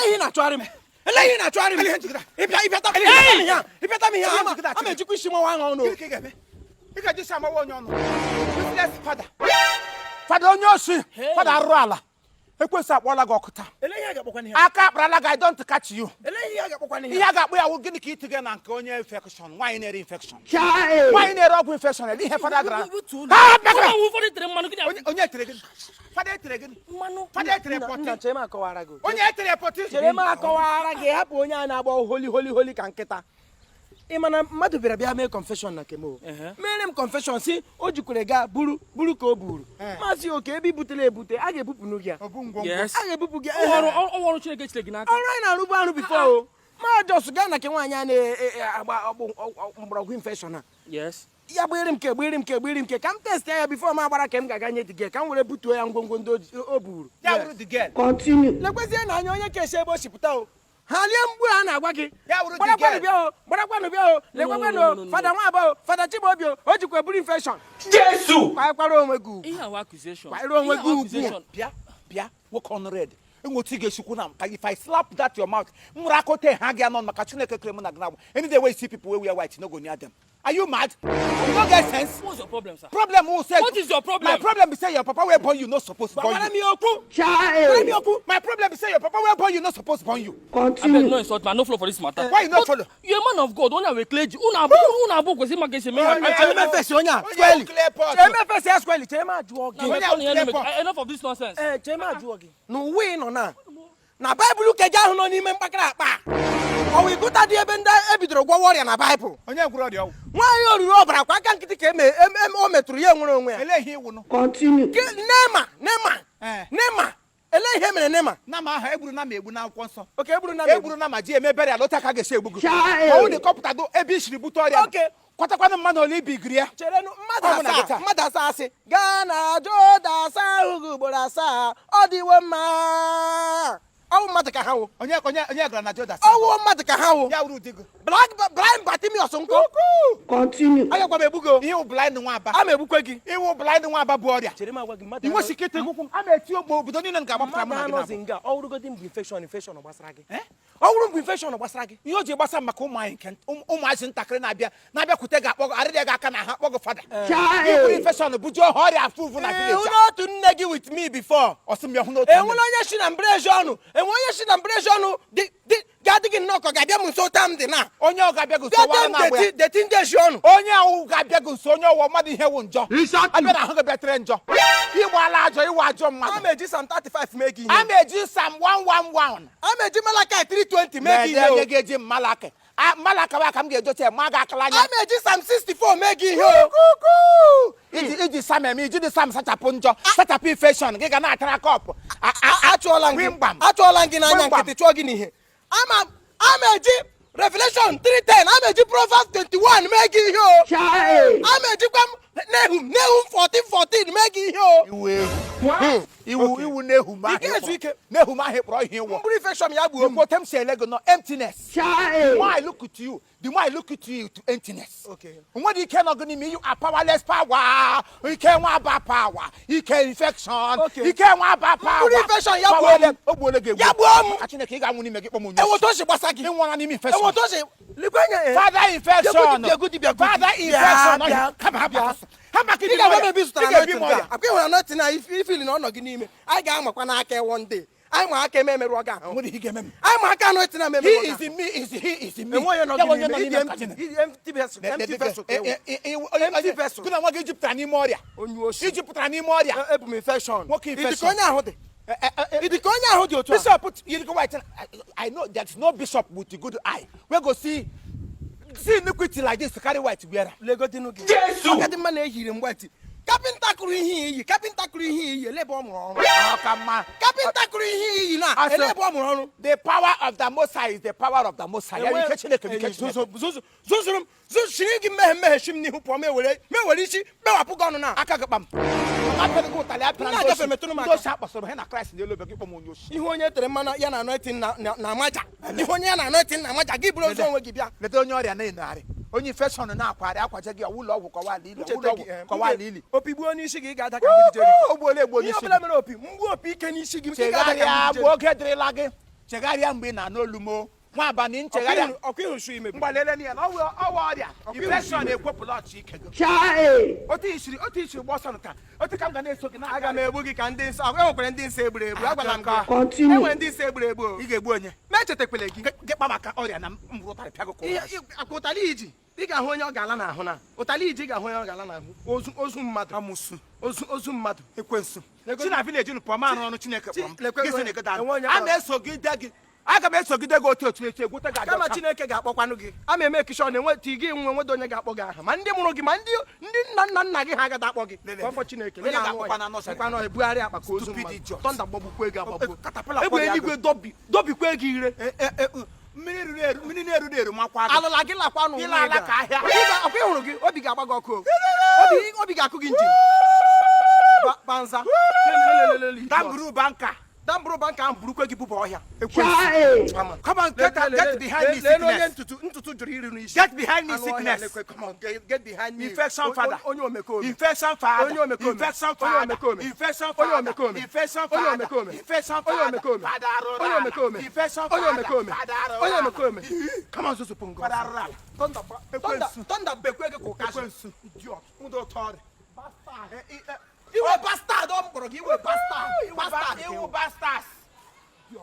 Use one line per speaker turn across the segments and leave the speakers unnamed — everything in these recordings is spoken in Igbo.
Ele ihe ị na-achọgharị m? Ele ihe ị na-achọgharị m?
Ele ihe njigide.
Ịbịa ịbịata
Ele ihe
m ihe a, ịbịata m ihe a,
Ele njigide
ama ejikwa isi nwa ahụ ọnụ.
Gịnị ka ị ga-eme? Ị ga-eji isi amawa onye ọnụ. Useless fada. Fada onye oshi. Fada arụrụ ala. Ekwensu akpọọla gị ọkụ taa.
Ele ihe a ga-akpọkwa n'ihe a?
Aka akparala gị, I don't catch you.
Ele ihe a ga-akpọkwa n'ihe
Ihe
a?
a ga-akpọ ya wụ gịnị ka itinye na nke onye infection, nwaanyị na-ere infection. Nwaanyị na-ere ọgwụ infection, ele ihe fada gara. Ha, bịa.
Ụfọdụ tere mmanụ gịnị?
Onye tere gịnị? Fada etere gịnị?
Mmanụ.
Fada etere
Nna,
pọtị.
nna, chere m akọwara gị.
Onye etere pọtị.
Chere m akọwara gị, hapụ onye a na-agba holy holy holy ka nkịta. Ị ma na mmadụ bịara bịa mee confession na kemo. Mere m confession si o jikwere gaa buru buru ka o buru. Maazị oke ebe i butere ebute, a ga-ebupụ gị ya.
Ọ bụ ngwongwo.
Yes.
A ga-ebupụ gị.
Ọrụ ọrụ Chineke chiri gị n'aka.
Ọrụ anyị na-arụbu arụ before o. Ma just gaa na nke nwaanyị a na-agba mgbọrọgwụ infection a.
Yes.
Ya gbere m ke gbere m ke gbere m ke ka m test ya before m agbara ka m ga-aga nye the girl ka m were butuo ya ngwongwo ndị o buru.
Ya wụrụ the girl.
Lekwezie na anya onye ka esi ebe o si pụta o. Ha lie mgbu a na-agwa gị.
Ya wụrụ the
Gbarakwanụ
girl.
bịa o, gbarakwanụ bịa o, lekwekwanụ
No, no,
o,
no, no.
Fada Nwaba o, Fada Chimaobi o, o jikwa buru infection.
Jesu.
Kwanyekwara onwe gị ugwu.
Ihe awa accusation.
Kwanyere onwe
Ihe
gị
awa
ugwu.
accusation.
Bịa, bịa, nwoke ọnụ red. Enwe otu ị ga-esikwu na ka if I slap that your mouth, m nwere aka ote ha gị anọ maka Chineke kere mụ na gị na any day wey you see people wey wear white, you no go near them. Are you mad? You no get sense?
What's your problem, sir?
Problem who say?
What is your problem?
My problem be say your papa wey born you no suppose born
Gwara
you.
m ya okwu. Gwara m ya okwu.
My problem be say your papa wey born you no suppose born you.
Abeg, no insult me. I no follow for this matter.
Why you no
But
follow?
You a man of God. Onye we clergy. Unu abụ unu abụ kwesịrị ịma ka esi eme ihe.
Chere m efesi onye a
Onye
squarely.
clear pot.
Chere m efesi ya squarely. Chere m ajụọ gị.
Na
Onye
me
clear pot.
Enough of this nonsense.
Ee, chere m ajụọ gị. N'ụwa ị nọ na na Baịbụl keji ahụ nọ n'ime mkpakara akpa a, ọ wụ ịgụta dị ebe ndị ebidoro gwọwa ọrịa na Baịbụl?
Onye gwụrụ ọrịa ọgwụ?
Nwaanyị oriri ọbara kwa aka nkịtị ka o metụrụ ya enwere onwe ya.
Ele ihe iwu nụ.
Nema Nema Nema, ele ihe mere Nema?
Nama ahụ egburu nama egbu n'akwụkwọ nsọ.
Oke egburu nama.
Egburu nama ji eme burial, otu aka ga-esi egbu gị. Ọnwụ dị kọpụtado ebe i siri bute ọrịa.
Oke.
Kwatakwanụ mmadụ ole ibigiri ya.
Cherenụ, mmadụ
Ọ bụ na gị
asaa
taa.
Mmadụ asaa asị gaa na Jọda asa ahụ gị ugboro 7, ọ dịwo mma. Ọwụ mmadụ ka ha wụ.
Onye onye onye gara na Judas?
Ọwụ mmadụ ka ha wụ.
Ya wuru ụdị gị.
Black Blind Bartimaeus nkọ. Agakwa m egbu gị o.
Ihe wụ blind nwaba.
A ma egbukwe gị.
Iwu blind nwaba bụ ọrịa.
Chere m agwa gị, mmadụ
I nwesi ike ite ụkwụ a na-eti ogbo obodo niile ga-agbapụta mụ na
mmadụ
gị na
anọzi nga. Ọ wụrụgodi mbụ infection, infection gbasara gị.
Eh?
Ọ wụrụ mbụ infection gbasara gị.
Ihe o ji gbasa m maka ụmụ anyị nke ụmụazị ntakịrị na-abịakwute gị akpọ gị arịrịa gị aka na ha akpọ gị fada. Iburu infection bujuo ha ọrịa afụ ụfụ na
Ee,
village
hụ
a.
n'otu nne gị with me before.
Ọ sị m ya hụ n'otu nne.
Enwere onye si na mbreji ọnụ, enwe onye si na mbreji ọnụ dị dị ga-adị gị nnọọ ka ọ ga-abịa m nso taa m dị na.
Onye ọ ga-abịa gị nso
Bịa
wara
tee m
na-agba ya.
deti deti ndị ezi ọnụ.
Onye ahụ ga-abịa gị nso, onye ọwụ mmadụ ihe wụ njọ abịa na ahụ gị bịatere njọ, ịgbala ajọ ịwụ ajọ
A
mmadụ.
ma eji Psalm 35 mee gị ihe.
A ma-eji Psalm 111.
A ma eji Malachi 3:20 mee gị ihe
onye
o.
ga-eji mmalaka mmalaka wa ka m ga-ejote ya ma ga akala anya.
A ma eji Psalm 64 mee gị ihe o.
Kuku! Iji Psalm eme iji dị Psalm sachapụ njọ, sachapụ infection gị ga na-atara kọpụ.
Achụọla m gị.
Wimgbam.
Achụọla m gị n'anya
Wimgbam.
nkịtị chụọ gị n'ihe. Ama eji Revelation 3:10, ama eji Proverbs 21 mee gị ihe o. Ama ejikwa m Nehum 14:14 mee gị ihe o.
Iwu ehu iwu iwu Nehum ahụ.
Ike ezu ike.
Nehum ahụ kpọrọ ihe ịwụ.
Mkpụrụ infection ya gbuo m.
Ekwu otu m si ele gị nọ emptiness. The more I look at you, the more I look at you to emptiness. Nwere ike nọ gị n'ime, you are powerless power. Ike nwa aba power. Ike infection. Ike nwa aba power.
Mkpụrụ infection ya gbuo m.
Powerless. O gbuole gị egbu.
Ya gbuo m.
Maka Chineke, ị ga-anwụ n'ime gị kpọm onye.
Enwe otu o si gbasa gị.
Ịnwụra n'ime infection.
Enwe otu o si lekwe anya, eh.
Father infection.
Bịa gudi, bịa gudi.
Father
Bịa,
infection.
bịa,
Kama hapụ.
Bịa.
Hapụ ka
Ị ga-agwa m ebe ị zụtara
ị ga-ebi
anointing
m ọrịa.
taa. Akwa ị hụrụ anointing na ifili na ọ nọ gị n'ime. Anyị ga-amakwa n'aka one day. Anyị ma aka eme emerụ gị ahụ.
Nwere ihe ga-eme m.
Anyị ma aka anointing na emerụ
He
gị
is
ahụ.
in me, is he is in me.
Enwe onye nọ
Ya
gị
bụ onye
n'ime.
nọ
Ịdị
n'ime m ka
empty.
Chineke.
Ịdị empty vessel. Empty vessel ka ewu. Empty vessel.
Gị na nwa gị jupụtara n'ime ọrịa.
Onye oshi.
Ijupụtara n'ime ọrịa.
Ebu m infection.
Nwoke
Ịdị ka
infection.
onye ahụ dị. Ịdị ka onye ahụ dị otu a.
Bishop yiri white. I know there's no bishop with a good eye wey go see iniquity like this carry white wear am.
Legodinu gị. Ọ dị mma na ehiri m white. Kapịnta kụrụ ihe iyi, kapịnta kụrụ ihe iyi, ele ebe ọ mụrụ ọrụ?
Ọ ka mma.
Kapịnta kụrụ ihe iyi na
Asị-
ele ebe ọ mụrụ ọrụ?
The power of the Most High is the power of the Most High. Ya bụ ike Chineke bụ ike Chineke.
Zụzụrụ m zụzụrụ gị mmehie mmehie shi m n'ihu pụọ, m ewere m ewere isi mewapụ gị ọnụ na
Aka gị kpam. Apịrị gị ụtalị apịra
Nna
ndị
agafe
oshi.
metụrụ m
Ndị
aka.
oshi akpọsịrị ha na Kraịst n'elu obe gị kpọm onye oshi.
Ihu onye tere mmanụ ya na anointing na amaja, ihu onye ya na anointing na amaja gị bụrụ ozu onwe gị bịa.
Leta onye ọrịa na-enogharị. Onye infection na-akwagharị akwaje gị ọwụ ụlọ ọgwụ kọwa ala ili, ọwụ ụlọ
Ncheta gị,
ọgwụ kọwa ala ili.
Opi gbuo n'isi gị, ị ga-ada ka mgbidi Jeriko.
O gbuola egbu onye
Ihe
isi
ọbụla
gị.
mere opi mgbu opi ike n'isi gị, ị ga-ada ka
Chegharịa
mgbidi
mgbe
Jeriko.
oge dịrịla gị. Chegharịa mgbe ị na-anụ olu m o. Nwa abalị nchegharịa.
Ọkwa ịhụ shu imebi.
Mgbalele ya na ọwa ọrịa infection ekwepụla ọchị ike gị. Otu isiri gba ọsọ taa, otu ka m ga na-eso gị.
Aga m egbu gị ka ndị nsọ. E nwekwara ndị nsọ egburu egbu, agwala m gị.
Continue.
E nwere ndị nsọ egburu egbu o.
Ị ga-egbu onye?
Ma echetakwele gị.
Gị kpa maka ọrịa na m bụrụ ụtarị pịa gị ka
Ihe
ụra.
akwa ụtalị iji, ị ga-ahụ onye ọ ga-ala n'ahụ, na ụtalị iji, ị ga-ahụ onye ọ ga-ala n'ahụ. Ozu mmadụ.
Amusu.
Ozu mmadụ.
Ekwensu.
Lego-
Si na village unu pụọ, ma arụ ọrụ Chineke kpọrọ m.
Lekwe-
Gị sị na ị gada.
Enwe onye
A na-esogide gị, aga m esogide gị otu etu egwute gị aja
Kama
ọcha.
Chineke ga-akpọkwanụ gị, ama eme ekishọn enwe ti gị nwe nwedo onye ga-akpọ gị aha, ma ndị mụrụ gị, ma ndị nna nna nna gị, ha agaghị akpọ gị.
Lele.
Ka ọfọ Chineke.
Onye ga-akpọkwa na nursery?
Lekwanụ, ebugharị akpa ka ozu
Stupid
mmadụ.
idiot.
Thunder gbagbukwe gị agbagbuo.
Katapila
Egbe
kwọrọ ya.
eluigwe dọbikwe gị ire.
Mmiri ruru eru, mmiri na-eruru eru makwa gị.
Alụla gị lakwa n'ụwa.
Ịla ala ka ahịa.
Ọkwa ịhụrụ gị, obi ga-agba gị ọkụ o. Obi ga-akụ gị njin. Banza. Lelelelele, idiot.
Damburu banka.
Damburu banka ahụ burukwe gị buba ọhịa.
Ekwensu. Come on, get behind me,
Lee onye
sickness.
ntutu jụrụ iri n'isi.
Get behind me,
Anụ ọhịa,
sickness.
lekwe, come on, get behind me.
Infection father.
Onye omekome.
Infection father.
Onye omekome.
Infection
Onye
father.
omekome.
Infection
Onye
father.
omekome.
Infection
Onye
father.
omekome.
Infection
Onye
father.
omekome.
Father arụrụ
Onye
ala.
omekome.
Infection
Onye
father.
omekome.
Father arụrụ
Onye
ala.
omekome. Come on, zụzụpụ ngọ.
Father arụrụ ala.
Thunder,
Ekwensu.
thunder bekwe gị ka ụkazị.
Ekwensu.
Idiot.
Ụdọ ụtọ ọrịa.
Iwe bastard, ọ m kpọrọ gị iwe bastard. Bastard.
Iwu bastards.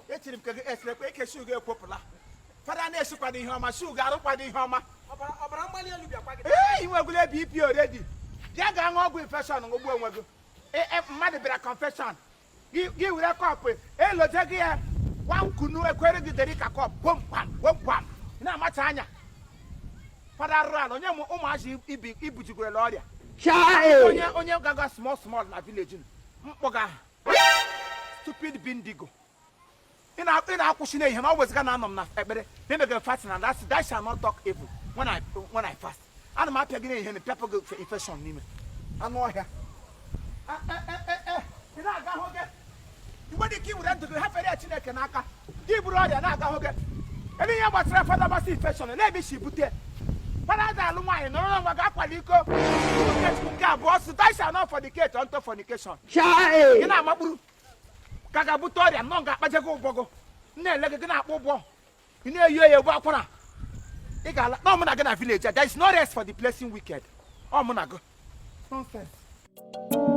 Echiri m ka gị esirekwa eke shuga ekwopụla. Fada na-esikwado ihe ọma, shuga arụkwado ihe ọma.
Ọbara mgbali elu bịakwa gị.
Ee, ị nwegwule BP already. Bịa gaa ṅụọ ọgwụ infection ṅụgbuo onwe gị. Mmadụ bịara confession, gị were cup eloje gị ya nwa nkunu ekwere gị deri ka cup gwom gwam gwom gwam. Ị na-amacha anya. Fada arụrụ ala, onye ụmụazị ibi ibujigwerela ọrịa. Onye gaga small small na village unu, mkpọga stupid bindigo. Ị na-akwụsị n'ehihie na ọ weziga na anọ m na ekpere na-emegara fasting and that's that shall not talk evil when I fast. Ana m apịa gị n'ehihie na pịapụ gị infection n'ime anụ ọhịa. Ị na-aga hụ gị ị nwere ike iwere ndụ gị hafere ya Chineke n'aka, gị buru ọrịa na-aga hụ gị ebe ihe gbasara fada gbasa infection na-ebe isi bute. Fada ga-alụ nwaanyị nọrọ n'onwe gị akwala iko. Okechukwu nke abụọ sị, "Thou shall not fornicate unto fornication." Gị na-amakpuru ka ga-abute ọrịa nnọọ ga-akpaje gị ụgbọ gị na-ele gị, gị na-akpọ ụgbọ, ị na-eyi eyi egbu akwara. Ị ga-ala na ọmụ na gị na village a, there is no rest for the blessing wicked. Ọ mụ na gị nonsense.